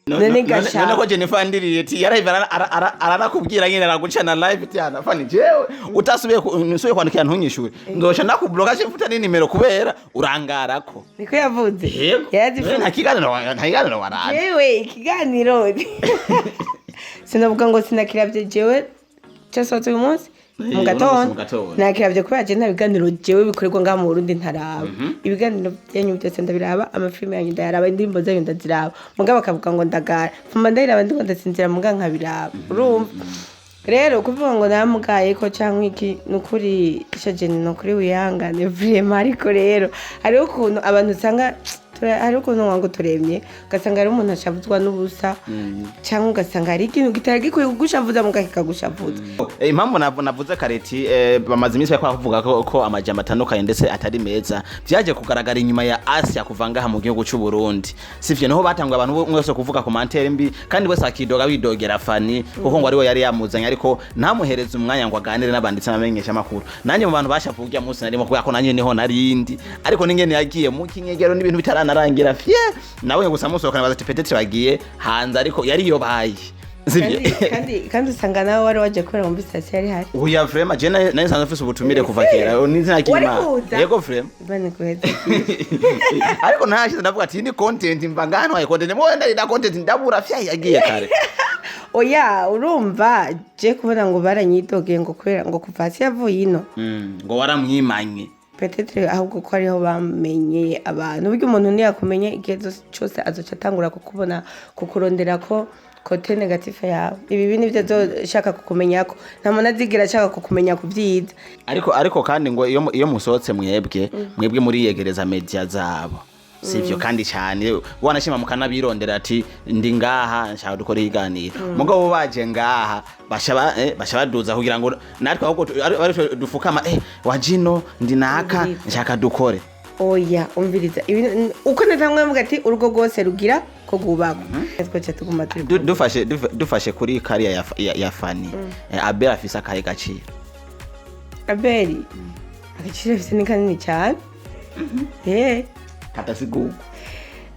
None gasha. None ko Jennifer ndiriye ti yarahivye aranakubwira nyine, araguca na live ti ana Fani, jewe utasubiye nsubiye kwandikira ntunyishure, nzoca ndakubloka, ce mfuta n'inimero kubera urangarako. Niko yavuze? Yego. Yarazifunze. Nta kiganiro waraje. Jewe ikiganiro sinavuga ngo sinakiravye, jewe casohotse uyu munsi mu Uno munsi mu gatondo. gatondo. Nakiravye kubera je nta biganiro jewe bikorerwa ngaha mu Burundi ntaraba. Ibiganiro byanyu byose ndabiraba, amafilime yanyu ndayaraba, indirimbo zanyu ndaziraba, mugabo bakavuga ngo ndagara mfuma ndayiraba ndiko ndasinzira, muga nkabiraba. Urumva rero kuvuga ngo namugaye ko canke iki, nukuri shaje, ni ukuri wihangane vraiment. Ariko rero hariho ukuntu abantu usanga hariho ukuntu wangu turemye, ugasanga hariho umuntu ashavuzwa n'ubusa, cyangwa ugasanga hari ikintu kitari gikwiye kugushavuza muga kikagushavuza. Impamvu navuze kareti, bamaze iminsi bariko bavuga ko amajambo atandukanye ndetse atari meza vyaje kugaragara inyuma ya Asia kuva ngaha mu gihugu c'u Burundi, sivyo? Niho batanguye abantu mwese kuvuga commentaire mbi, kandi wese akidoga bidogera Fani kuko ngo ariwe yari yamuzanye, ariko ntamuhereze umwanya ngo aganire n'abanditsi n'abamenyesha makuru. Nanjye mu bantu bashavuye urya munsi narimo, kubera ko nanjye niho narindi, ariko n'ingene yagiye mu kinyegero n'ibintu bitaranarangira fye, nawe gusa musohokana baza ati peut-être bagiye hanze, ariko yari yobaye, sivyo? Kandi usanga nawe wari waje kubera wumva sitasiyo yari hari. Oya, vraiment je nari nsanzwe mfise ubutumire kuva kera, n'izina Wari ry'Imana. kuza? Yego, vraiment. Imana iguheze. Ariko ntashize ndavuga ati ni content, mva ngaha content mwe ndarida content, ndabura fya yagiye kare. Oya, urumva je kubona ngo baranyidogeye ngo kubera ngo kuva hasi yavuye ino. Ngo waramwimanye. Peut-être ahubwo ko ariho bamenyeye abantu. Burya umuntu ntiyakumenya igihe cose azoca atangura kukubona, kukurondera ko côté négatif yawe, ibi nivyo azoshaka kukumenyako. Nta muntu azigera ashaka kukumenya ku vyiza. Ariko kandi ngo iyo musohotse mwebwe muriyegereza media zabo, sivyo? Kandi cyane wanashima mukanabirondera ati ndi ngaha nshaka dukora ikiganiro, mugabo baje ngaha basha baduza kugira ngo natwe ahubwo ari twe dufukama, wajino ndi naka. Umviriza. Nshaka dukore. Oya, umviriza. Uko natangwe mvuga ati urugo rwose rugira ko rwubakwa, twaca tuguma turi Dufashe kuri kariya ya Fani, Abel afise akahe gaciro? Abeli agaciro afise ni kanini cyane. Kadasigurwa.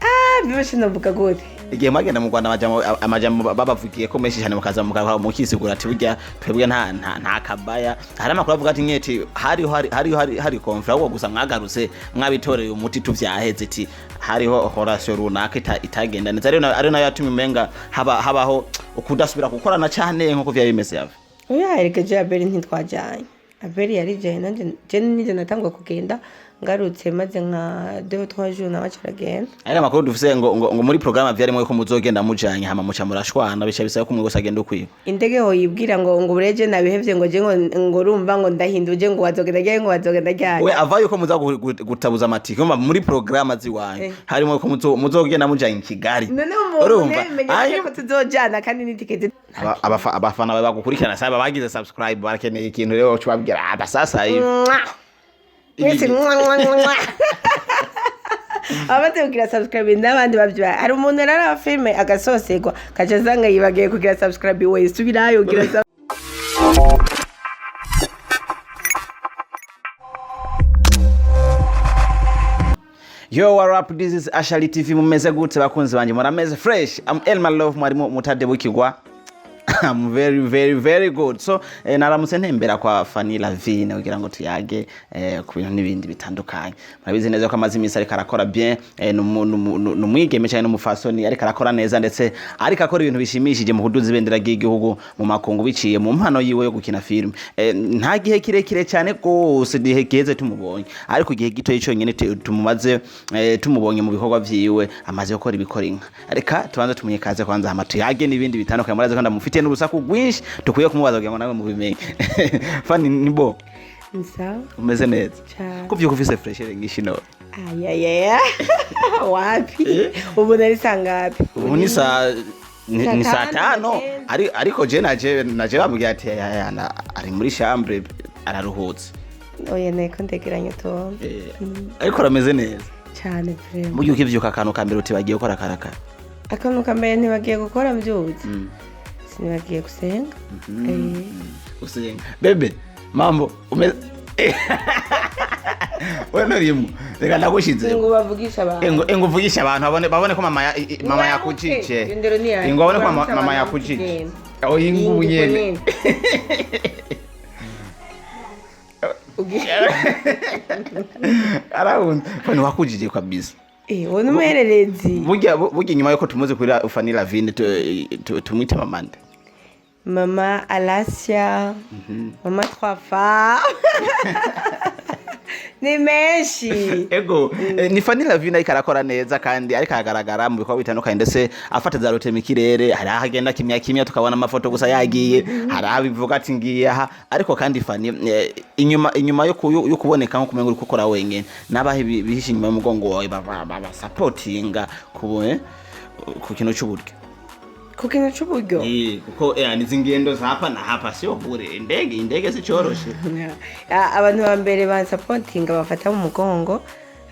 Ah, bibashe novuga gute? Igihe mwagenda mu Rwanda, amajambo babavugiye ko menshi cyane, mukaza mukisigura ati burya twebwe nta kabaya. Hari amakuru avuga ati nyeti hariho hari conflit, ahubwo gusa mwagarutse mwabitoreye umuti, tuvyaheze, ati hariho relation runaka itagenda neza, ariyo nayo yatumye umenga habaho ukudasubira gukorana cyane nkuko vyari bimeze yava. Oya, erega je Abeli ntitwajyanye. Abeli yarijaye, nanje je nije natangwa kugenda, ngarutse maze nka deux trois jours nawe aca aragenda. Ari amakuru dufise ngo muri programme vyarimo ko muzogenda mujanye, hama muca murashwana, bica bisaba ko umwe wese agenda ukwiwe. Indege hoyibwira ngo bureje nabihevye, ngo je ngo urumva ngo ndahinduje, ngo wazogenda ryari, ngo wazogenda ryari? We ava yuko muza gutabuza amatike, umva muri programme ziwanyu harimo ko muzogenda mujanye i Kigali. None umuntu Urumva? ntibimenye ko tuzojana kandi n'itiketi. Abafana bawe bagukurikirana saba bagize subscribe barakeneye ikintu rero uca ubabwira aba sasa hivi. Mwah! Mwese mwah, mwah, mwah. Abamaze kugira subscribe n'abandi bavyo, hari umuntu arara filime agasoserwa kaca asanga yibagiye kugira subscribe. We subirayo ugira Yo, what up? This is Ashali TV. Mumeze gute bakunzi banje? Murameze fresh? I'm Elma Love, mwarimu mutadebukirwa. I'm very very very good. So naramutse ntembera kwa Fanny Lavine kugira ngo tuyage ku bintu n'ibindi bitandukanye. Murabizi neza ko amaze iminsi ariko arakora bien, numwigeme cyane n'umufasoni ariko arakora neza, ndetse ariko akora ibintu bishimishije mu kuduza ibendera ry'igihugu mu makungu biciye mu mpano yiwe yo gukina film. Nta gihe kirekire cyane gose gihe giheze tumubonye, ariko igihe gito cyonyine tumumaze tumubonye mu bikorwa vyiwe, amaze gukora ibikora inka. Reka tubanze tumunye kaze kwanza, hama tuyage n'ibindi bitandukanye. Murazi ko ndamufitiye n'urusaku rwinshi dukwiye kumubaza kugira ngo nawe mubimenye. Fani, ni bo? Ni sawa. Umeze neza? Cyane. Ko vyuko ufise fraîcheur nyinshi no? Ayayaya, wapi, ubu nari sangapi? Ubu ni saa ni saa Saa tano. tano. Ariko je naje bambwiye ati ari muri chambre araruhutse. Oya, niko ndegeranya utuntu. Ariko arameze neza. Cyane vraiment. Burya ukivyuka akantu ka mbere uti bagiye gukora karakara? Akantu ka mbere ntibagiye gukora mbyutse, sinibagiye gusenga. Usenga bebe, mambo umeze? We nturimo, reka ndagushize. Ngo bavugisha abantu. Engo uvugisha abantu babone ko mama mama yakujije. Indero ni yayo. Ingo babone ko mama, Uramutse mama abantu yakujije. tugenda. Oh, ingu nyene. Arahunze. Fani wakujije kabisa. Eh, wowe n'umuhererezi. Burya inyuma yuko tumuzi kuri Fanny Lavine, tumwite mamande. Mama Alasia, mama trois femmes. Ni menshi. Ego, ni Fanny Lavine ariko arakora neza kandi ariko aragaragara mu bikorwa bitandukanye, ndetse afata za rutema ikirere. Hari aho agenda kimya kimya tukabona amafoto gusa yagiye, hari aho bivuga ati ngiye aha. Ariko kandi Fanny, inyuma yo kuboneka nko kumenga uri gukora wenyene, nabahe bihishe inyuma y'umugongo wawe basapotinga ku kintu c'uburyo? Ku kintu c'uburyo? Kuko nizi ngendo za hapa na hapa sio bure, indege sicoroshe. Ah, abantu ba mbere bansapotinga bafata mu mugongo,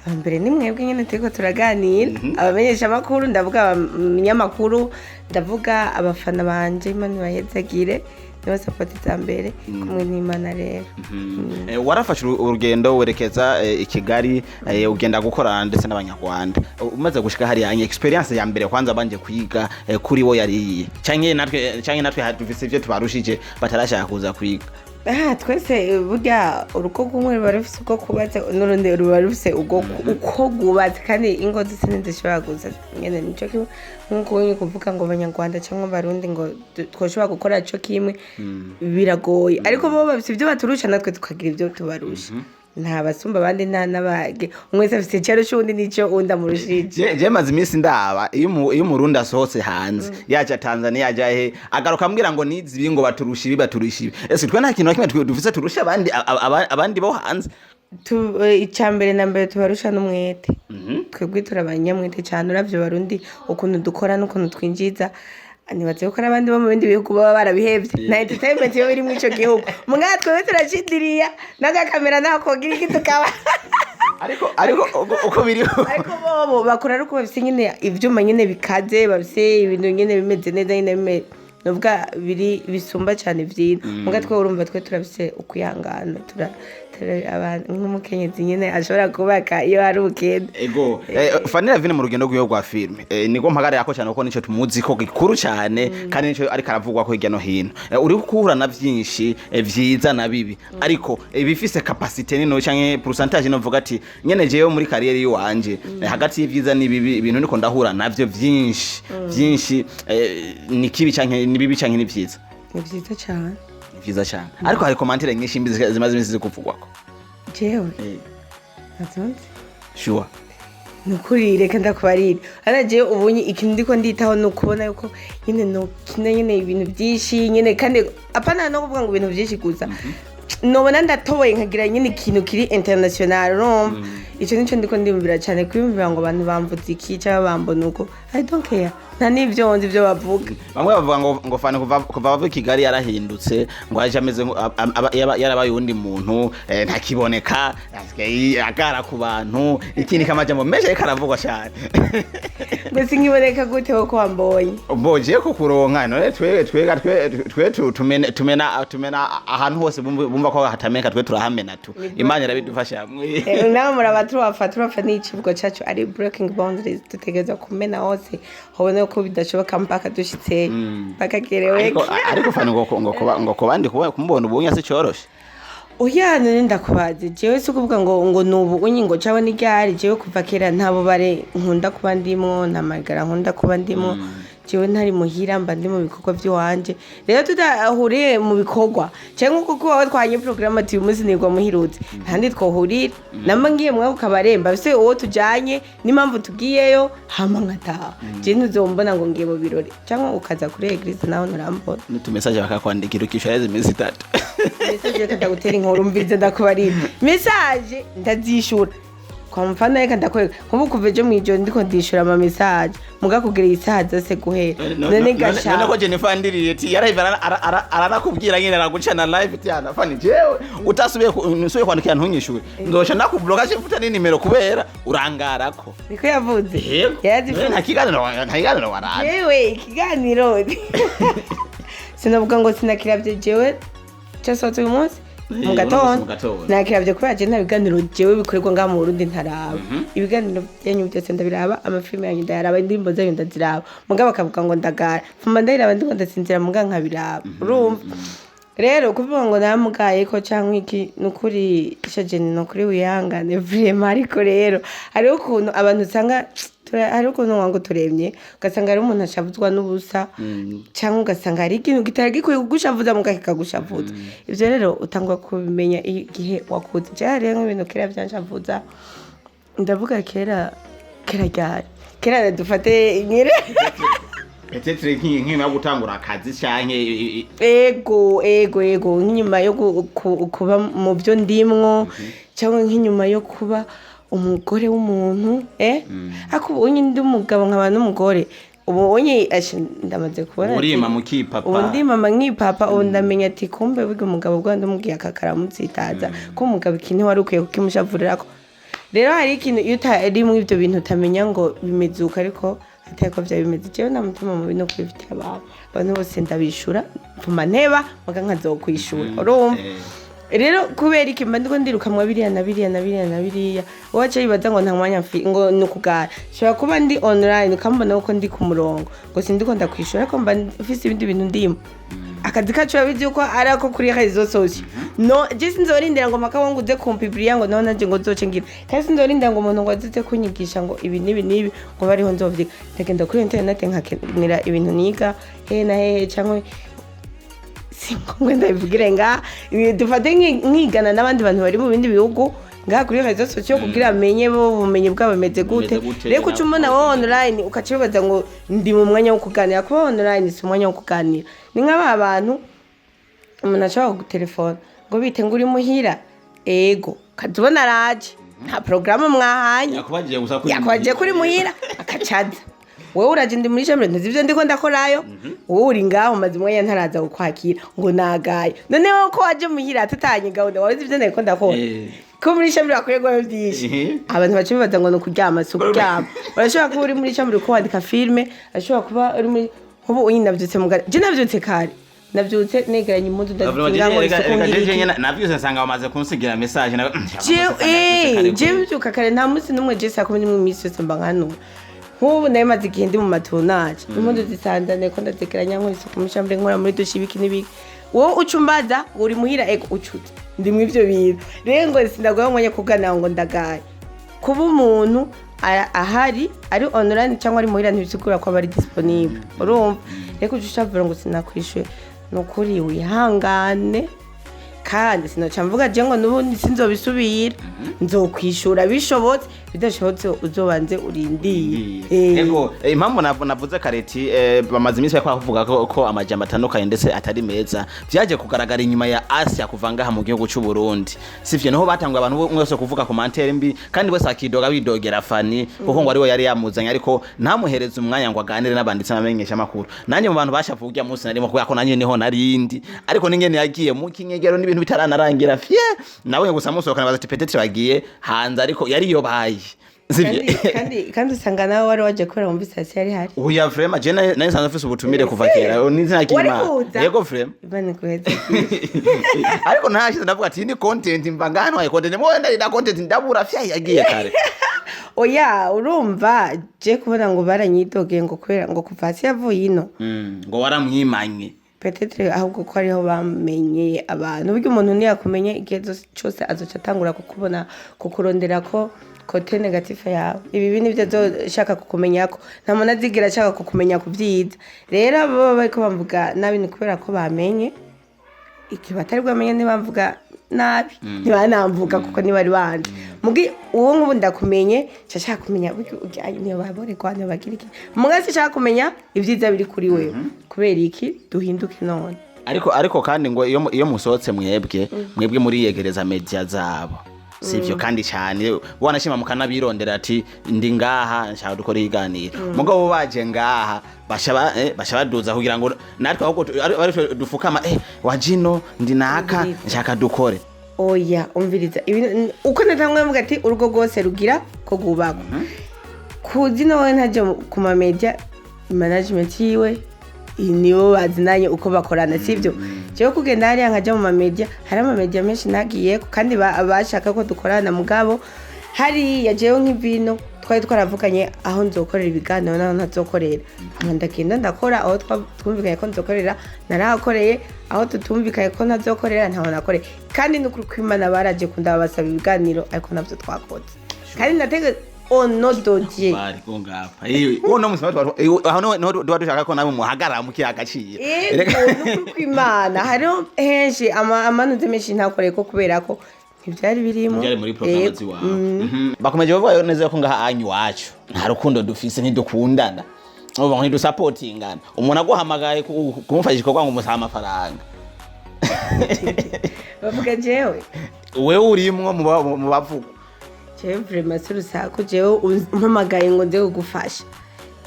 aba mbere ni mwebwe nyine turiko turaganira, abamenyesha amakuru, ndavuga abanyamakuru, ndavuga abafana banje. Imana ibahezagire, nibo sapoti za mbere kumwe n'Imana rero. Warafashe urugendo werekeza i Kigali, ugenda gukorana ndetse n'Abanyarwanda. Umaze gushika hariya, experience ya mbere kwanza banje kwiga kuri wo yariye, canke natwe dufise ivyo tubarushije batarashaka kuza kwiga? Ah, twese burya urugo rumwe ruba rufise uko kubatse n'urundi ruba rufise uko rwubatse, kandi ingo zose ntizishobora gusa nyene nico kimwe. Nk'uko unye kuvuga ngo Abanyarwanda cyangwa Abarundi ngo twoshobora gukora co kimwe, biragoye. Ariko bo bafise ibyo baturusha, natwe tukagira ibyo tubarusha. Nta basumba abandi, nta n'abage. Umwe wese afise icyo arusha uwundi n'ico uwundi amurushije. Je maze iminsi ndaba iyo Umurundi asohotse hanze, yaja Tanzania, yaja he, agaruka ambwira ngo nizi ibi, ngo baturusha ibi, baturusha ibi. Ese twe nta kintu na kimwe dufise turusha abandi, abandi bo hanze? Icya mbere na mbere tubarusha n'umwete. Twebwe turi abanyamwete cyane. Uravye Barundi ukuntu dukora n'ukuntu twinjiza, nibaze ko n'abandi bo mu bindi bihugu baba barabihevye, nta entertainment yo biri muri ico gihugu. Mugabo twebwe turashindiriya n'agakamera nako kogira iki tukaba. Ariko uko biri. Ariko bobo bakora ari uko bafise nyine ivyuma nyine bikaze, bafise ibintu nyine bimeze neza nyine nuvuga biri bisumba cyane vyino. Muga twe urumva twe turafise ukwihangana, tura nk'umukenyezi nyine ashobora kubaka iyo hari ubukene. Ego, Fanny Lavine mu rugendo rwiwe rwa filme, niko mpagarara ko cyane kuko nico tumuzi ko gikuru cyane kandi nico ariko aravugwa ko hirya no hino. Uri guhura na vyinshi, vyiza na bibi, ariko bifise capacité nino canke pourcentage no vuga ati nyene jewe muri carrière yiwanje, hagati y'ivyiza n'ibibi, ibintu niko ndahura navyo vyinshi vyinshi, ni kibi canke ni bibi canke ni vyiza? Ni vyiza cyane. Ni vyiza cyane, ariko hari commentaire nyinshi mbi zimaze iminsi zikuvugwako. Jewe ntazo. Sure? Ni ukuri, reka ndakubarira hano. Jewe ubunye ikintu ndiko nditaho ni ukubona yuko nyine nokina nyine ibintu byinshi nyine, kandi apana no kuvuga ngo ibintu byinshi gusa, nobona ndatoboye nkagira nyine ikintu kiri international. Urumva icyo nico ndiko ndiyumvira cyane. Kwiyumvira ngo abantu bamvuze iki cyangwa bambona uko, I don't care, nta n'ibyo nzi ibyo bavuga. Bamwe bavuga ngo Fanny kuva ava i Kigali yarahindutse, ngo aje ameze yarabaye uwundi muntu, ntakiboneka, asigaye agara ku bantu, ikindi kamajambo menshi ariko aravugwa cyane. Ngo sinkiboneka gute ko wambonye? Mboje kukuronka none twe twega twe tumena ahantu hose bumva ko hatameneka, twe turahamena tu, Imana irabidufasha. Nawe muraba turafa n'icivugo cacu ari breaking boundaries. Dutegerezwa kumena hose hobona ko bidashoboka mpaka dushitseyo, mpaka kereweke. Ariko Fanny ngo ku bandi kumubona ubunya si coroshe. Oya, none ndakubaze, jewe si ukuvuga ngo nubu unyi ngo cawe n'iryari. Jewe kuva kera nta bubare nkunda kuba ndimwo, nta magara nkunda kuba ndimwo. Jewe ntari muhira mba ndi mu bikorwa vy'iwanje. Rero tudahuriye mu bikorwa canke kuko wowe twanye porogaramu ati uyu munsi nirwa muhirutse, ntandi twohurira. Namba ngiye mwako kabaremba bise uwo tujanye n'impamvu tugiyeyo, hama nkataha. Jewe ntuzombona ngo ngiye mu birori cyangwa ukaza kuri église, naho nturambona. N'utumesaje bakakwandikira ukishura iminsi 3. Message reka ndagutera inkuru. Mvirize ndakubarira, message ndazishura. Kwa mfano reka ndakwereka, nkubu kuva ejo mw'ijoro ndiko ndishura ama message, muga kugira isaha zose guhera none None gasha. ko Jennifer ndiriye ti yarahivye aranakubwira nyine, araguca na live ti ana Fanny jewe utasubiye nsubiye kwandikira ntunyishure, nzoca ndakubloka mfuta n'inimero kubera urangarako. Niko yavuze? Yego. Yarazivuze. Nta kiganiro waraje. Jewe ikiganiro sinavuga ngo sinakiravye. Jewe casohotse uyu munsi. Mu Uno gatondo. Munsi mu gatondo. Nakiravye kubera je nta biganiro jewe bikorerwa ngaha mu Burundi ntaraba. Ibiganiro byanyu byose ndabiraba, amafilime yanyu ndayaraba, indirimbo zanyu ndaziraba, mugabo bakavuga ngo ndagara. Mfuma ndayiraba ndiko ndasinzira, muga nkabiraba. Urumva rero, kuvuga ngo namugaye ko canke iki, nukuri shaje, nukuri wihangane vraiment. Ariko rero hariho ukuntu abantu usanga hariho ukuntu wangu turemye, ugasanga hariho umuntu ashavuzwa n'ubusa, cyangwa ugasanga hari ikintu kitari gikwiye kugushavuza muga kikagushavuza. Ivyo rero utangwa kubimenya igihe wakuze. Jewe hariho nk'ibintu kera vyanshavuza, ndavuga kera, kera ryari? Kera dufate nyere. Peut-être nk'inyuma yo gutangura akazi canke Ego, nk'inyuma yo kuba mu byo ndimwo, cyangwa nk'inyuma yo kuba umugore w'umuntu, ariko ubu unye ndi umugabo nkaba n'umugore, ubu unye ndamaze kubona Urima mukipapa. Ubu ndi mama nkipapa. Ubu ndamenya ati kumbe burya umugabo bwa ndamubwiye aka karamutsitaza, ko umugabo ikintu wari ukwiye kukimushavurirako. Rero hari ikintu iyo utari muri ibyo bintu utamenya ngo bimeze uko, ariko atari ko byaba bimeze. Jewe nta mutima mubi no kubifitiye abantu. Abantu bose ndabishura, mvuma nteba muga nkazokwishura, urumva? Rero kubera iki mba ndiko ndirukamwa biriya na biriya na biriya na biriya, wowe aca yibaza ngo nta mwanya ngo ni ukugara. Nshobora kuba ndi online ukambona ko ndi ku murongo, ngo sindiko ndakwishura, ariko mba mfise ibindi bintu ndimo. Akazi kacu urabizi yuko ari ako kuri réseaux sociaux. No je sinzorindira ngo mpaka ngo uze kumpibriya ngo naho nanje ngo nzoce ngira, kandi sinzorindira ngo umuntu ngo aze kunyigisha ngo ibi n'ibi n'ibi ngo bariho nzovyiga. Ndagenda kuri internet nkakenera ibintu niga hehe na hehe, cyangwa si ngombwa ndabivugire ngaha. Ibi dufate nkigana n'abandi bantu bari mu bindi bihugu ngaha kuri réseaux sociaux kugira amenye bo ubumenyi bwabo bumeze gute. Bumeze gute, Rero kuca umbona wowe online ukaca wibaza ngo ndi mu mwanya wo kuganira. Kuba online si umwanya wo kuganira. Ni nka ba bantu umuntu ashobora kugutelefona ngo bite, ngo uri muhira, ego, ukaza ubona araje, nta porogaramu mwahanye. Yakubagiye gusa kuri Yakwaje kuri muhira akacaza, wowe uraje, ndi muri chambre, ntuzi ivyo ndiko ndakorayo, wowe uri ngaho maze umwanya ntaraza kukwakira ngo nagaye. None wowe ko waje muhira tutanye gahunda, wawe uzi ivyo ndiko ndakora? Ko muri chambre hakorerwayo vyinshi. Abantu baca bibaza ngo ni ukuryama. Si ukuryama. Urashobora kuba uri muri chambre uriko wandika filme, ashobora kuba uri muri nk'ubu uyi navyutse mu je navyutse kare, navyutse negeranya impuzu, ndazizinga ngo isuku, ngira iki. Navyuse nsanga bamaze kunsigira message na Jewe mbyuka kare, nta munsi n'umwe je 11:00 iminsi yose mba nkanura. Nk'ubu nayo maze igihe ndi mu matonaje, impuzu zisandane ko ndazegeranya, nkora isuku muri chambre, nkora muri douche, ibiki n'ibiki. Wowe uca umbaza uri muhira, ego, ucuze ndi mu ivyo bintu. Rero ngo sindaguha umwanya kuganira ngo ndagaye. Kuba umuntu ahari ari online cyangwa ari muhira ntibisigura ko aba ari disponible, urumva? Rero uca ushavura ngo sinakwishuye, ni ukuri wihangane. Kandi sinoca mvuga je ngo n'ubundi sinzobisubira. Nzokwishura bishobotse, bidashobotse uzobanze urindire. Ego, impamvu navuze kareti, bamaze iminsi bariko bavuga ko amajambo atandukanye ndetse atari meza vyaje kugaragara inyuma ya Asia kuva ngaha mu gihugu c'u Burundi, sivyo? Niho batanguye abantu mwese kuvuga commentaire mbi, kandi wese akidoga bidogera Fani kuko ngo ariwe yari yamuzanye ariko ntamuhereze umwanya ngo aganire n'abanditsi n'abamenyesha makuru. Nanjye mu bantu bashavuye urya munsi narimo, kubera ko nanjye niho narindi, ariko n'ingene yagiye mu kinyegero n'ibintu bitaranarangira fye, nawe gusa musohokana baza ati peut-être bagiye hanze, ariko yari yobaye, sivyo? Kandi usanga nawe wari waje kubera wumvise hasi yari hari. Oya, vraiment, je nari nsanzwe mfise ubutumire kuva kera n'izina Wari ry'Imana. kuza? Yego, vraiment. Imana iguheze. Ariko ntashize ndavuga ati ni content, mva ngaha ntwaye content mwe ndarida content ndabura fya yagiye kare. Oya, urumva je kubona ngo baranyidogeye ngo kubera ngo kuva hasi yavuye ino. Ngo waramwimanye. Peut-être ahubwo ko ariho bamenyeye abantu. Burya umuntu ntiyakumenye igihe cose azoca atangura kukubona, kukurondera ko côté négatif yawe, ibi nivyo azoshaka kukumenyako. Nta muntu azigera ashaka kukumenya ku vyiza. Rero abo baba bariko bamvuga nabi ni kubera ko bamenye iki batari bwamenye. Ntibamvuga nabi, ntibanamvuga kuko ntibari banzi. Mugi uwo nk'ubu ndakumenye, nca nshaka kumenya burya urya niyo baboregwa, niyo bagira iki. Muga sinshaka kumenya ibyiza biri kuri wewe. Kubera iki duhinduke none? Ariko kandi ngo iyo musohotse mwebwe muriyegereza media zabo, sivyo? Kandi cyane wanashima mukanabirondera ati ndi ngaha nshaka dukora iganiro, mugabo baje ngaha basha baduza kugira ngo natwe ahubwo ari twe dufukama, wajino ndi naka nshaka dukore. Oya, umviriza. Uko natangwa mvuga ati urugo rwose rugira ko rwubakwa kuzi nawe ntajya ku ma media management yiwe. Nibo bazinanye uko bakorana, sivyo? Jewe kugenda hariya nkaja mu mamedia, hari amamedia menshi nagiyeko kandi bashaka ko dukorana, mugabo hariya jewe nk'ivino twari twaravuganye aho nzokorera ibiganiro n'aho ntazokorera. Hama ndagenda ndakora aho twumvikanye ko nzokorera, narahakoreye. Aho tutumvikanye ko ntazokorera, ntaho nakoreye. Kandi n'ukuri kw'Imana baraje kundaba basaba ibiganiro, ariko navyo twakoze kandi natege ono dodier. Bari ko ngapa uwo no musi aho niho tuba dushaka ko nawe muhagarara mukiha agaciro. Ego, n'ukuri kw'Imana hariho henshi amanuze menshi ntakoreye ko kubera ko ntivyari birimo. Byari muri porogaramu Ego. ziwawe. Bakomeje bavuga neza ko ngaha anyu iwacu nta rukundo dufise, ntidukundana, ubu ngo ntidusapotingana. Umuntu aguhamagaye kumufasha igikorwa ngo umusabe amafaranga. Bavuga jewe? Wewe urimwo mu bavuga. Jewe vraiment si urusaku. Jewe umpamagaye ngo nze kugufasha,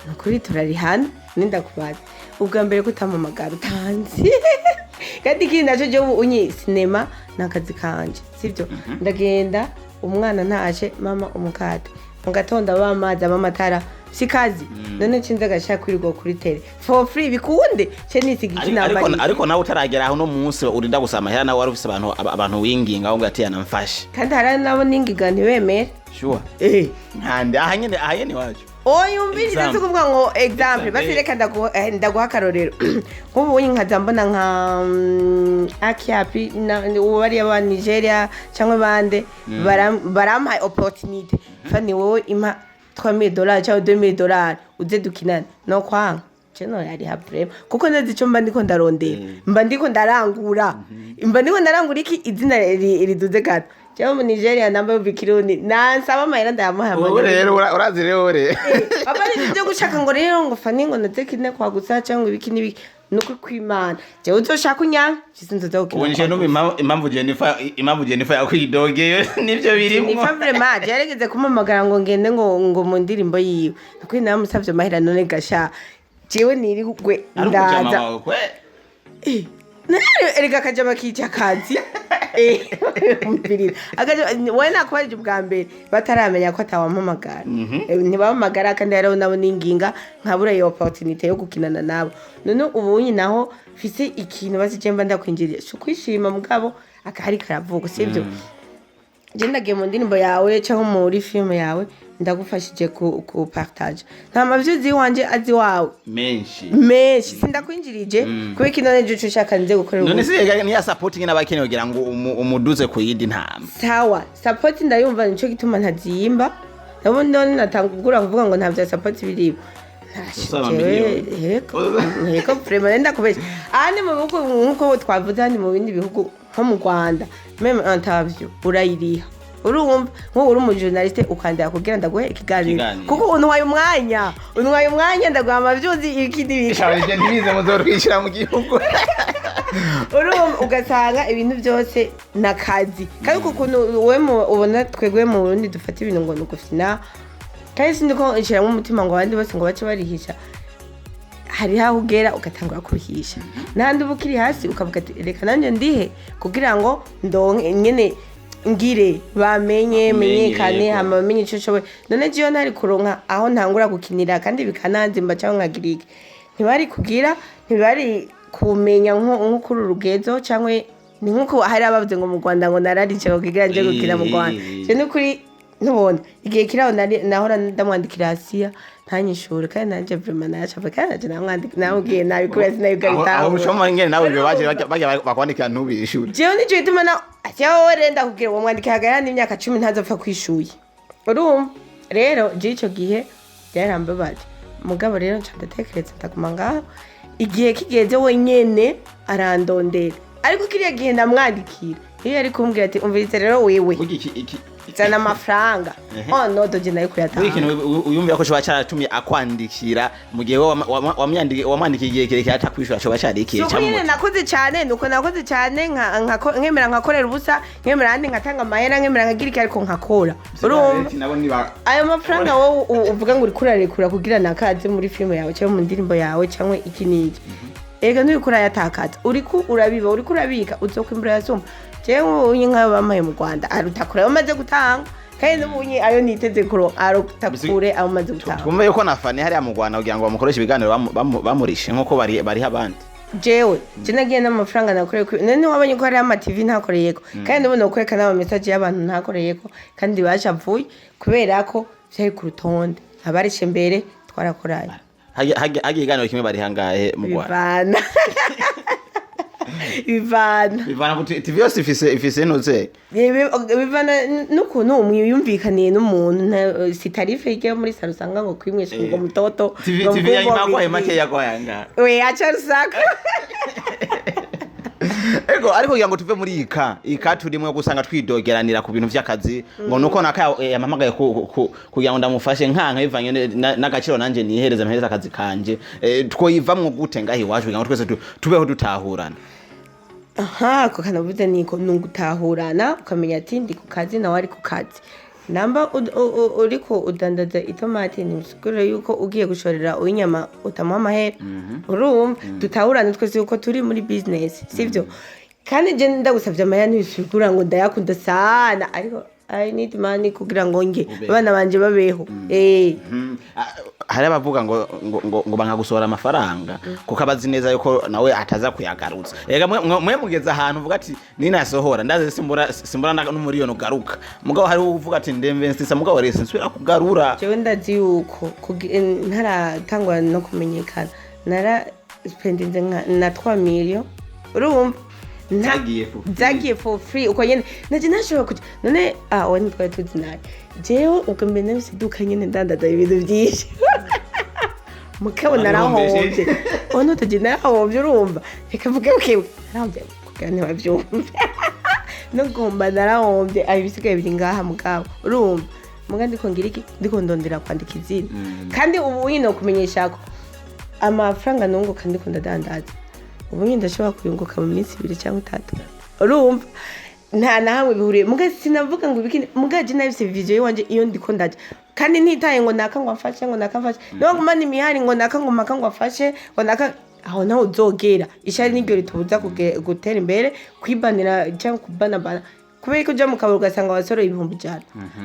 nukuri turarihana. Nindakubaza ubwa mbere ko utampamagara utanzi. Kandi ikindi naco, jewe ubu unyi sinema ni akazi kanje, sivyo? Ndagenda umwana ntaje, mama umukate mu gatondo, aba amazi, aba amatara, si kazi? None cinze agashaka kwirirwa kuri télé for free bikunde ce nisiga iki? Ariko Nambarira. Ariko nawe utaragera aho no munsi urinda gusaba amahera, nawe wari ufise abantu winginga aho ngo ati yanamfashe. Kandi hari nabo ningiga ntibemere. Sure. Eh. Nkande aha nyene iwacu. Oya, umvirize. Example. Si kuvuga ngo example basi. Example. Reka ndaguha akarorero. Nk'ubu unyi nkaza mbona nka akiapi ubu bariya ba Nigeria cyangwa bande barampaye opportunity: "Fani, wowe impa $3000 cyangwa $2000 uze dukinane." No kwanga je no yari vraiment, kuko ndazi ico mba ndiko ndarondera, mba ndiko ndarangura, mba ndiko ndarangura iki? Izina riduze gato. Cyangwa mu Nigeria namba yumva ikirundi nansaba amahera, ndayamuha. Wowe rero urazi rero re. Aba ari ibyo gushaka ngo rero ngo Fani ngo naze kine kwagutsa cyangwa ibiki n'ibiki. Nukuri kw'Imana jewe uzoshaka unyanka jisi nzoza Ubu gukina. nje numva impamvu Jennifer yakwidogeye nivyo birimwo. Nifa vraiment yarigeze kumpamagara ngo ngende ngo mu ndirimbo yiwe, nukuri namusavye amahera. None gasha jewe nirigwe Ari umujama ndaza wawe kwe. None erega akajama kica akazi. Umvirira. Wowe nakubarije ubwa mbere bataramenya ko atawampamagara. Ntibampamagara kandi hariho nabo ninginga nkabura iyo opportunity yo gukinana nabo. None ubunyi naho mfise ikintu basi je mba ndakwinjiriye, si ukwishima mugabo akahari karavuga, sivyo? Je ndagiye mu ndirimbo yawe cyangwa muri filime yawe, ndagufashije ku partage, nta mavyuzi iwanje azi wawe. Menshi. Menshi sindakwinjirije kubera ko none je ushaka nze gukorera None ubu. si yega niya supporting n'abakeneye kugira ngo umuduze ku yindi ntambwe. Sawa, support ndayumva, nico gituma ntazimba nabo. None natangura kuvuga ngo nta vya support birimo. Usaba Jewe, miliyoni. yego yego, vraiment ndakubesha. Ahandi mu bihugu, nkuko twavuze, ahandi mu bindi bihugu nko mu Rwanda, même interview urayiriha. Urumva nk'ubu uri umujournaliste ukandira kugira ndaguhe ikiganiro. Ikiganiro. Kuko untwaye umwanya, ndaguha amavyuzi, ibiki n'ibiki. Shaje ntibize muzorwishyira mu gihugu. Urumva ugasanga ibintu byose ni akazi. Kandi ukuntu wowe ubona twebwe mu Burundi dufata ibintu ngo ni ugufina, kandi sindi ko nshyiramo umutima ngo abandi bose ngo bace barihisha. Hariho aho ugera ugatangura kuruhisha, n'ahandi uba ukiri hasi ukavuga ati reka nanjye ndihe kugira ngo ndonke nyene ngire bamenye. Bamenye, Menyekane. Yego. Hama bamenye ico nshoboye. None jewe ntari kuronka aho ntangura gukinira kandi bikananzimba cyangwa nkagira iki, ntibari kugira, ntibari kumenya nko kuri uru rugezo. Cyangwa ni nkuko hari abavuze ngo mu Rwanda ngo nararice kugira nje gukina mu Rwanda. Je nukuri ntubona igihe kiraho nahora ndamwandikira Asiya ntanyishure, kandi nanje vraiment nayacapa, kandi nanje namwandika namubwiye nabi kubera sinayibwa. Aho Bitahura. ushoma ngene nawe ibyo baje bajya bakwandikira ntubishure. Jewe nico gituma na jewe rero ndakubwira uwo mwandikira hagara n'imyaka 10 ntazopfa kwishuye. Urumva rero je ico gihe byarambabaje, mugabo rero nca ndatekereza, ndaguma ngaho. Igihe kigeze wenyene arandondera, ariko kiriya gihe ndamwandikira iyo yari kumbwira ati umvirize rero wewe, Burya iki iki zana amafaranga, oh no, doje nayo burya kuyatanga. ikintu uyumvira ko coba caratumye akwandikira mu gihe wowe wamwandikiye igihe kirekire atakwishura coba carikiye. Suko nyine nakoze cyane, nuko nakoze cyane nkemera nkakorera ubusa, nkemera ahandi nkatanga amahera, nkemera nkagira iki, ariko nkakora. Urumva nabo niba ayo mafaranga wowe uvuga ngo uriko urarekura kugira nakaze muri filime yawe cyangwa mu ndirimbo yawe cyangwa iki n'iki, ega nturiko urayatakaza, uriko urabiba, uriko urabika, uzokwimbura yasumba. Jewe unye nk'ayo bamaye mu Rwanda aruta kure ayo maze gutanga. Kandi n'ubunye ayo niteze kuronka aruta kure ayo maze gutanga. Twumve yuko na Fani hariya mu Rwanda kugira ngo bamukoreshe ibiganiro bamurishe nk'uko bariha abandi. Jewe je nagiye n'amafaranga nakoreye none wabonye ko hariho ama TV ntakoreyeko, kandi n'ubu nokwereka n'ama message y'abantu ntakoreyeko kandi bashavuye kubera ko vyari ku rutonde, abarishe mbere twarakoranye. Hagiye ikiganiro kimwe bariha ngahe mu Rwanda? Bivana, bivana. Bivana ku TV yose ifise ntuze. Bivana n'ukuntu mwiyumvikaniye n'umuntu. Si tarif ijya muri salon usanga ngo kwimwesha ngo mutoto TV ngo TV mvugo yagwaye biki. Make yagwaye angahe? We acha rusako. Ego, ariko kugira ngo tuve muri iyi ka turimwo gusanga twidogeranira ku bintu vy'akazi, ngo nuko naka yampamagaye kugira ngo ndamufashe nkanka bivanye n'agaciro nanje nihereza mpereza akazi kanje. Twoyivamwo gute ngaho iwacu kugira ngo twese tubeho dutahurana? Aha, ako kanavuze niko ni ugutahurana, ukamenya ati ndi ku kazi, nawe ari ku kazi. Namba uriko udandaza itomati, ntibisigura yuko ugiye gushorera uw'inyama utamuha amahera. Urumva, dutahurane twese yuko turi muri business, sivyo? Kandi je ndagusavye amahera ntibisigura ngo ndayakunda sana, ariko I need money kugira ngo nge Ubeho. abana banje babeho. Eh. Hari abavuga ngo banga gusohora amafaranga kuko abazi neza yuko nawe ataza kuyagarutsa. Ega mwe mugeze ahantu uvuga ati ninasohora ndaze simbura n'umuriyoni ugaruka, mugabo hari uvuga ati ndemvestisa, mugabo rero sinsubira kugarura. Jewe ndazi yuko ntaratangwa no kumenyekana nara spendinze nka na 3 million, urumva? Zagiye for free. Zagiye for free uko nyene. Naje ntashobora kuja none ah we ntitwari tuzi nabi. Jewe ubwo mbere nafise iduka nyene ndandaza ibintu vyinshi, mugabo narahombye. Ono tuji narahombye, urumva? Reka mvuge bukebuke, narahombye kugira ntibavyumve no gomba narahombye. Ayo ibisigaye biri ngaha, mugabo urumva muga ndiko ngira iki? Ndiko ndondera kwandika izina. Kandi ubu nyine kumenyesha ko amafaranga nunguka ndiko ndadandaza, ubu nyine ndashobora kuyunguka mu minsi 2 cyangwa 3, urumva? Nta na hamwe bihuriye. Muga sinavuga ngo ibiki, muga je nafise vision yiwanje iyo ndiko ndaja, kandi ntitaye ngo naka ngo amfashe, ngo naka amfashe, niba ngumana imihari ngo naka ngo maka ngo afashe ngo naka, aho naho uzogera. Ishari niryo ritubuza gutera imbere, kwibanira cyangwa kubanabana, kubera ko uja mu kabari ugasanga wasoreye 100,000,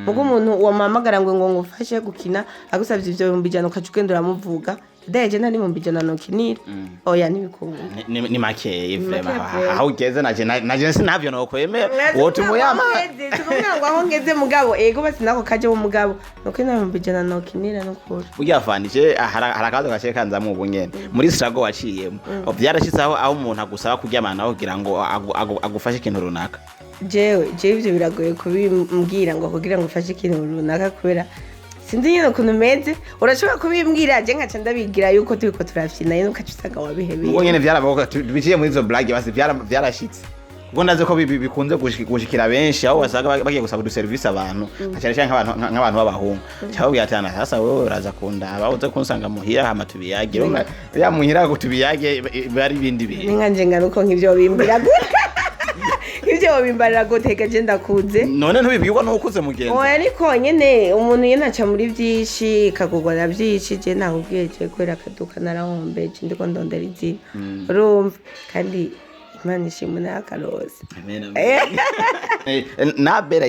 mugo umuntu wamuhamagara ngo ngufashe gukina agusavye ivyo 100,000, ukaca ugenda uramuvuga. Daje nta n'100,000 nokinira, oya, ntibikunda. Ni makeyi vraiment. Makeyi vraiment. Aho ugeze naje sinavyo nokwemera wotuma uyama. Tukumwira ngo aho ngeze, mugabo ego basi nako kaje mugabo nuko nta 100,000 nokinira nukuri. Burya fanije hari akabazo gaciye kanzamwo ubu nyene muri struggle waciyemo. Vyarashitse aho umuntu agusaba kuryamana nawe kugira ngo agufashe ikintu runaka? Jewe ivyo biragoye kubimbwira ngo kugira ngo ufashe ikintu runaka, kubera sinzi nyine ukuntu meze. Urashobora kubimbwira je nkaca ndabigira yuko turiko turafyina nyene, ukaca usanga wabihebeye. Ubwo nyene vyarabaho biciye muri izo blague, basi vyarashitse, kuko ndazi ko bikunze gushikira benshi aho wasanga bagiye gusaba uduserivisi abantu, nka cyane cyane nk'abantu b'abahungu, cyababwira ati: "Ana sasa wewe uraza kundaba, uze kunsanga muhira hama tubiyage." Urumva, ya muhira ngo tubiyage bari ibindi bintu. Ni nkanje ngana uko nk'ivyo bimbwira gute, nk'ivyo bimbarira gute? Je ndakuze. None ntubibwirwa n'ukuze, mugenzi? Oya, ariko nyene umuntu nyene aca muri vyinshi kagurwa na vyinshi. Je nakubwiye, je kubera akaduka narahombeje, ndiko ndondera izina, urumva? Kandi Imana ishimwe n'akarose. Amen, amen. Nabera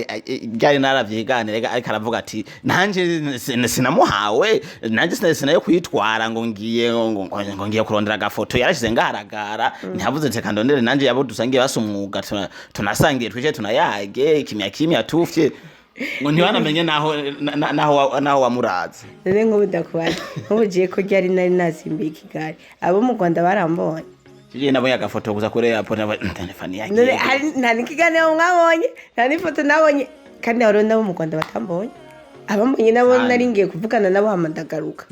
ryari naravyiganire, ariko aravuga ati nanje sinamuhawe, nanje sinayo kwitwara ngo ngiye ngo ngiye kurondera agafoto. Yarashize ngaharagara, ntiyavuze ati reka ndondere nanje yabo dusangiye basa umwuga, tunasangiye twicaye tunayage kimya kimya tufye, ngo ntibanamenye naho wamuraze. None nk'ubu ndakubaza, nk'ubu jiye ko ryari nari nasimbiye i Kigali, abo mu Rwanda barambonye? Kigiye nabonye agafoto gusa kuri airport, telefone None yagiye. Nta n'ikiganiro mwabonye, nta n'ifoto nabonye, kandi hariho n'abo mu Rwanda batambonye. Abambonye nabo Cyane. nari ngiye kuvugana nabo hama ndagaruka.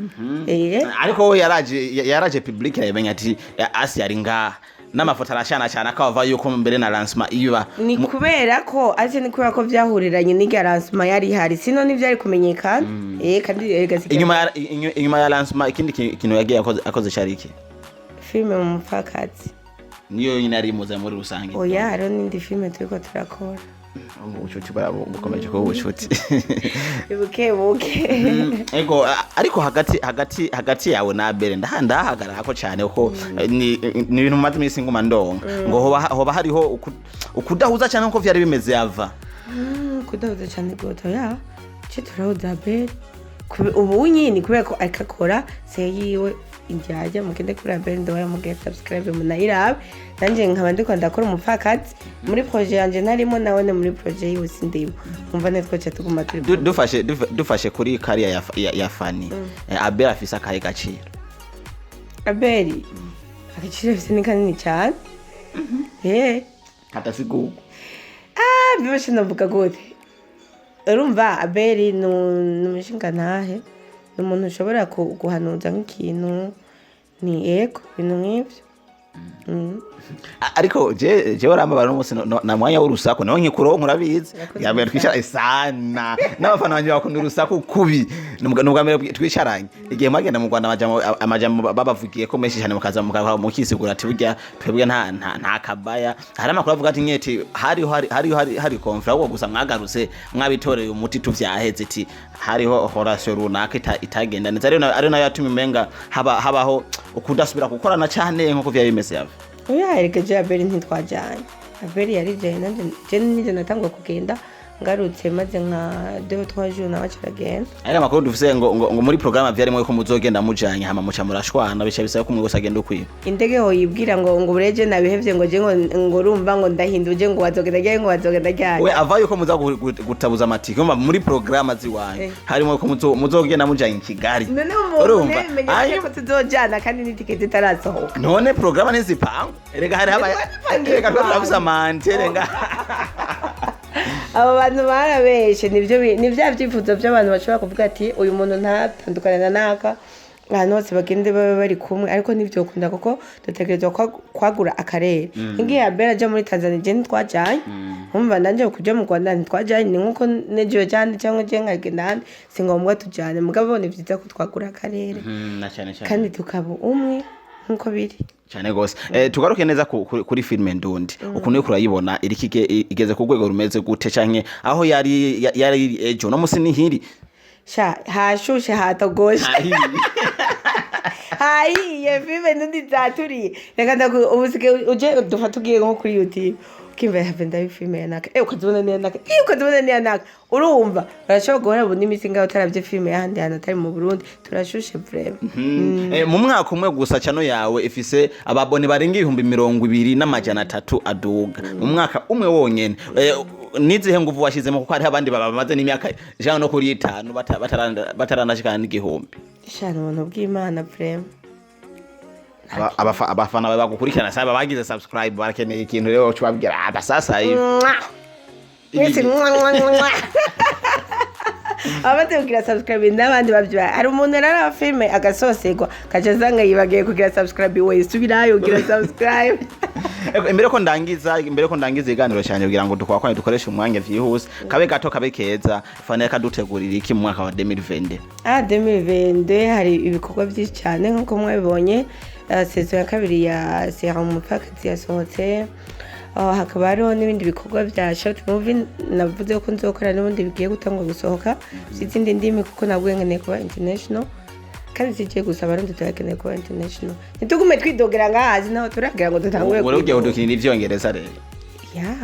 Eh. Ariko we yaraje public yamenye ati asi yari ngaha, n'amafoto arashana cyane akava yuko mbere na lancement iba. Ni kubera ko ase ni kubera ko vyahuriranye n'irya lancement yari ihari, sino ntivyari kumenyekana. Eh, kandi erega Inyuma ya lancement ikindi kintu yagiye akoze cari iki? Filime mu mupfakazi. Niyo nyine yari imuze muri rusange? Oya, hariho n'indi filime turiko turakora. Ubucuti bukomeje kuba ubucuti. Buke buke. Ego, ariko hagati yawe na Abel ndahagarara ko cyane, kuko ni ibintu mumaze iminsi nguma ndonka ngo hoba hariho ukudahuza cyane nkuko vyari bimeze yava. Kudahuza cyane gose, ya ce turahuza. Abel ubu nyine kubera ko ariko akora série yiwe indyarya, mugende kuri Abel Nduwayo, mugende subscribe, munayirabe. Nanjye nkaba ndiko ndakora Umupfakazi muri projet yanje ntarimo, nawone muri projet yiwe sindimo, umva nitwo tuguma turi. Dufashe kuri kariya ya Fani, Abel afise akahe gaciro? Abel agaciro afise ni kanini cyane. Kadasigurwa. Ah, bibashe navuga gute? Urumva, Abeli ni umushingantahe, ni umuntu ushobora guhanuza nk'ikintu, ni ego, ibintu nk'ibyo. Ariko je warambabara n'umunsi na mwanya w'urusaku nawe nkikuronka, urabizi. Urakoze. Yambere twicara sana n'abafana banje bakunda urusaku kubi. Ni ubwa mbere twicaranye igihe mwagenda mu Rwanda, amajambo babavugiye ko menshi cyane, mukaza mukisigura ati burya twebwe nta kabaya. Hari amakuru avuga ati nyeti hariho hari conflit, ahubwo gusa mwagarutse mwabitoreye umuti, tuvyaheze, ati hariho relation runaka itagenda neza, ariyo nayo yatumye umenga habaho ukudasubira gukorana cyane nkuko vyari bimeze yava. Oya, erega je Abeli ntitwajyanye. Abeli yarijaye, nanje je nije natangwa kugenda, ngarutse maze nka 2 3 jours nawe aca aragenda. Ari amakuru dufise ngo muri programme vyarimo ko muzogenda mujanye, hama muca murashwana, bica bisaba ko umwe wese agenda ukwiwe. Indege ho yibwira ngo bureje nabihevye, ngo je ngo urumva ngo ndahinduje, ngo wazogenda ryari, ngo wazogenda ryari? We ava yuko muza gutabuza amatike, umva, muri programme ziwanyu harimo ko muzogenda mujanye i Kigali. None umuntu Urumva? ntibimenye ko tuzojana kandi n'itike zitarasohoka? None programme ntizipangwa erega, hari haba Ntitwazipangiye. Erega Ku turafise bantu. amante erega. Abo bantu barabeshe. Nibyo ni bya byifuzo by'abantu bashobora kuvuga ati uyu muntu ntatandukane na naka, ahantu hose bagende babe bari kumwe, ariko ntibyokunda kuko dutegerezwa kwagura akarere. Nk'igihe Abel aja muri Tanzania, je ntitwajanye. Umva, nanje kuja mu Rwanda ntitwajanye. Ni nkuko nejo jane cyangwa je nkagenda ahandi, si ngombwa tujane, mugabo ni vyiza ko twagura akarere Na cyane cyane kandi tukaba umwe nkuko biri. Cyane gose. Tugaruke neza kuri filime Ndundi. Ukuntu uriko urayibona, iriko igeze ku rwego rumeze gute, canke aho yari iri ejo, no musi nihiri? Sha, hashushe, hatogoshe, hahiye. Filime Ndundi zaturiye. Reka ndaku ubu sigaye uje dufata ugiye nko kuri YouTube, ukimva have ndabi filime ya naka, ukazibona niya naka, ukazibona niya naka. Urumva urashobora guhora ubu n'iminsi ngaho utaravye filime y'ahandi hantu atari mu Burundi. Turashushe vraiment. Mu mwaka umwe gusa channel yawe ifise ababone barenga 20,300 aduga mu mwaka umwe wonyene. Nizihe nguvu washizemo, kuko hariho abandi bamaze n'imyaka 150 bataranashikana n'igihumbi? Shana, ubuntu bw'Imana vraiment. Abafana bawe bagukurikirana saba bagize subscribe barakeneye ikintu rero cubabwira aba sasa hivi. Mwah! Mwese mwah, mwah, mwah. Abamaze kugira subscribe n'abandi babyibaye, hari umuntu rero filime agasoserwa kaca asanga yibagiye kugira subscribe. We subirayo ugira subscribe. Ego, imbere ko ndangiza iganiro cyane, kugira ngo dukwakwane dukoreshe umwanya vyihuse, kabe gato kabe keza, Fana kadutegurira iki mu mwaka wa 2020? Ah, 2022 hari ibikorwa byinshi cyane nk'uko mwabibonye. Saison ya kabiri ya série Umupfakazi yasohotse. Hakaba hariho n'ibindi bikorwa bya short movie navuze ko nzokora, n'ubundi bigiye gutangwa gusohoka by'izindi ndimi, kuko nabwo nkeneye kuba international. Kandi sigiye gusa Abarundi, turakeneye kuba international, ntitugume twidogera ngahazi naho turagira ngo dutangure Uri ugiye kwidoga. kudukinira ivyongereza rero? Ya.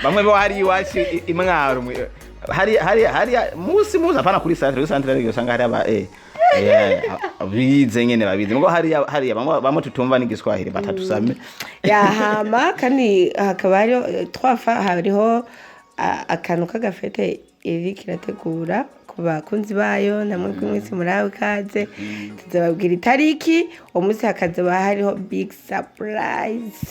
Bamwe bo hari iwacu imwaro hari musi apana kuri centre, kuri centre ariko usanga hari aba bize nyene babizi, ngo hariya bamwe tutumva n'igiswahili batatusame. Ya, hama kandi hakaba hariho twafa hariho akantu k'agafete Eric irategura ku bakunzi bayo, namwe mwese murabe ikaze. Tuzababwira itariki, uwo munsi hakazoba hariho big surprise.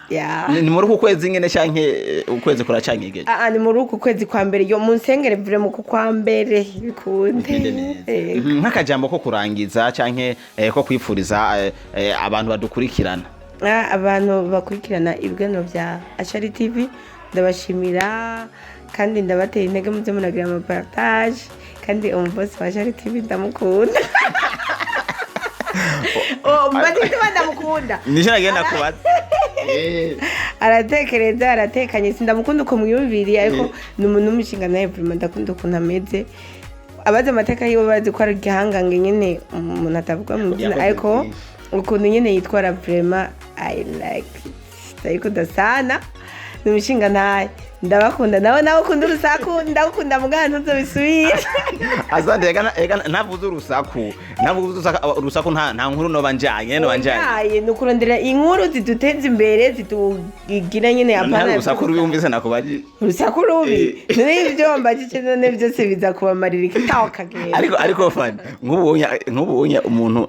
Ya. Ni muri uku kwezi nyene canke ukwezi kuracanyegeje? Ah, ni muri uku kwezi kwa mbere. Yo munsengere vure mu kwa mbere bikunde. Bigende neza. Yego. Nk'akajambo ko kurangiza canke ko kwipfuriza abantu badukurikirana. Ah, abantu bakurikirana ibiganiro bya Ashari TV, ndabashimira kandi ndabatera intege, muze muragira amapartage. Kandi umubosi wa Ashari TV ndamukunda. Oh, mbaze igituma ndamukunda. Nico nagenda kubaza. Aratekereza, aratekanye. Sindamukunda uko mwiyumviriye, ariko ni umuntu w'umushinga nawe vraiment ndakunda ukuntu ameze. Abazi amateka yiwe bazi ko ari igihangange nyine, umuntu atavuga mu izina. Yakoze Ariko byinshi. ukuntu nyine yitwara, vraiment I like it, ndabikunda sana. Ni umushinga ntaye, ndabakunda. Nawe ukunda urusaku, ndagukunda, mugana ntuzobisubire. Asante. Ega ntavuze urusaku, ntavuze urusaku, urusaku nta nkuru noba njanye, noba njanye. Oyaye, ni ukurondera inkuru ziduteza imbere, zitugira nyine. Nta Apana. urusaku rubi wumvise nakubaji. Urusaku rubi? None ibyo wambajije, none byose biza kubamarira ikitaho kagenda. Ariko Fani, nk'ubunya umuntu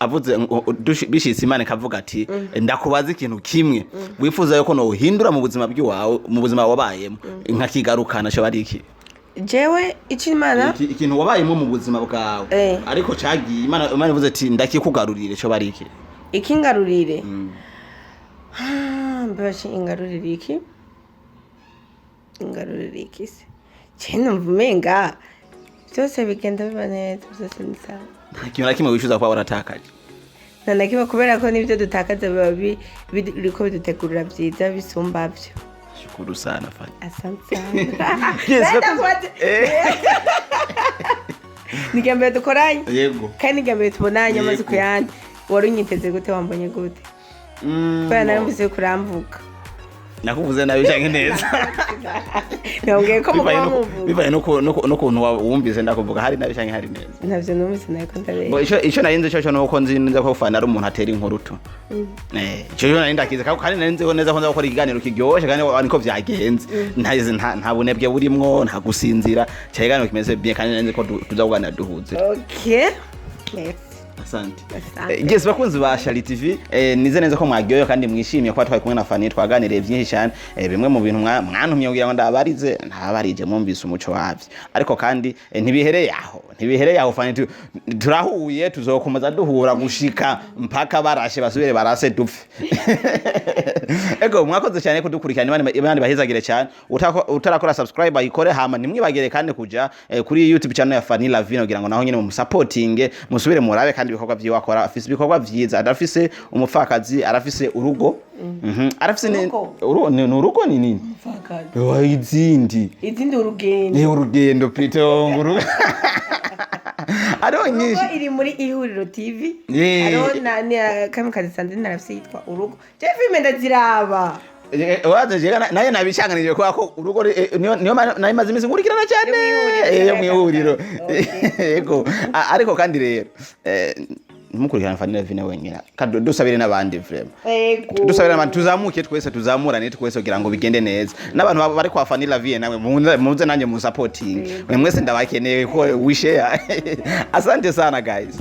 avuze ngo bishitse Imana ikavuga ati: "Ndakubaza ikintu kimwe wifuza yuko nohindura mu buzima bw'iwawe, mu buzima wabayemo, nkakigarukana," cyo bari iki? Jewe icyo Imana Ikintu wabayemo mu buzima bwawe ariko cagiye, Imana ivuze ati: "Ndakikugarurire," cyo bari iki? Ikingarurire? Mbashe ingarurire iki? Ingarurire iki se? Je numva umenga byose bigenda biba neza, byose ni sawa. Nta kintu na kimwe wifuza kuba waratakaje? Nta na kimwe, kubera ko n'ibyo dutakaza biba biriko bidutegurira byiza bisumba byo. Shukuru sana, Fani. Asante sana. Yes. Nenda ni irya mbere dukoranye kandi ni irya mbere tubonanye amaze ku yandi. Wari unyiteze gute? Wambonye gute? Kubera narumvise kuramvuga. Nakuvuze nabi canke neza? Ntiwambwiye ko Bivaye muguma muvuga. Bivaye n'ukuntu wumvise ndakuvuga, hari nabi canke hari neza. Ntabyo numvise nawe ko ndabeshya. Bo, ico nari nzi cyo nuko nzi neza ko Fani ari umuntu atera inkuru tu. Ico cyo nari ndakizi, kandi nari nzi ko neza ko nza gukora ikiganiro kiryoshe, kandi niko vyagenze. Nta bunebwe burimwo, nta gusinzira, cya ikiganiro kimeze bien, kandi nari nzi ko tuza kuganira duhuze. Okay, merci. Asante. Asante. Yes, bakunzi ba Shali TV, nize neza ko mwaryohewe kandi mwishimiye kuba twari kumwe na Fani, twaganiriye byinshi cyane. Bimwe mu bintu mwantumye kugira ngo ndabarize, ntabarije, mwumvise umuco wabyo. Ariko kandi ntibihereye aho, ntibihereye aho. Fani turahuye, tuzokomeza duhura gushika mpaka barashe basubire barase dupfe. Ego, mwakoze cyane kudukurikirana. Imana ibahezagire cyane. Utarakora subscribe ayikore, hama ntimwibagire kandi kuja kuri YouTube channel ya Fanny Lavine kugira ngo naho nyine mumusupportinge, musubire murabe kandi ibikorwa vyiwe akora. Afise ibikorwa vyiza, arafise umupfakazi, arafise urugo. Arafise Urugo? Ni urugo ni nini? Mupfakazi. Wa izindi. Izindi urugendo. Ni urugendo plutôt, ngo hariho nyinshi. Urugo iri muri Ihuriro TV. Yeah. Hariho na kamikazi Sandrine arafise yitwa Urugo. Je filime ndaziraba. Waze jega naye nabishanganije kubera ko urugo niyo nayo imaze iminsi nkurikirana cyane. Yo mwihuriro. Yo mwihuriro. Okay. Yego. Ariko kandi rero ntimukurikirane Fanny Lavine wenyine, kandi dusabire n'abandi vraiment. Ego. Dusabire n'abandi, tuzamuke twese, tuzamurane twese kugira ngo bigende neza. N'abantu bari kwa Fanny Lavine namwe muze nanjye mu supporting mwe mwese, ndabakeneye ko we share. Asante sana, guys.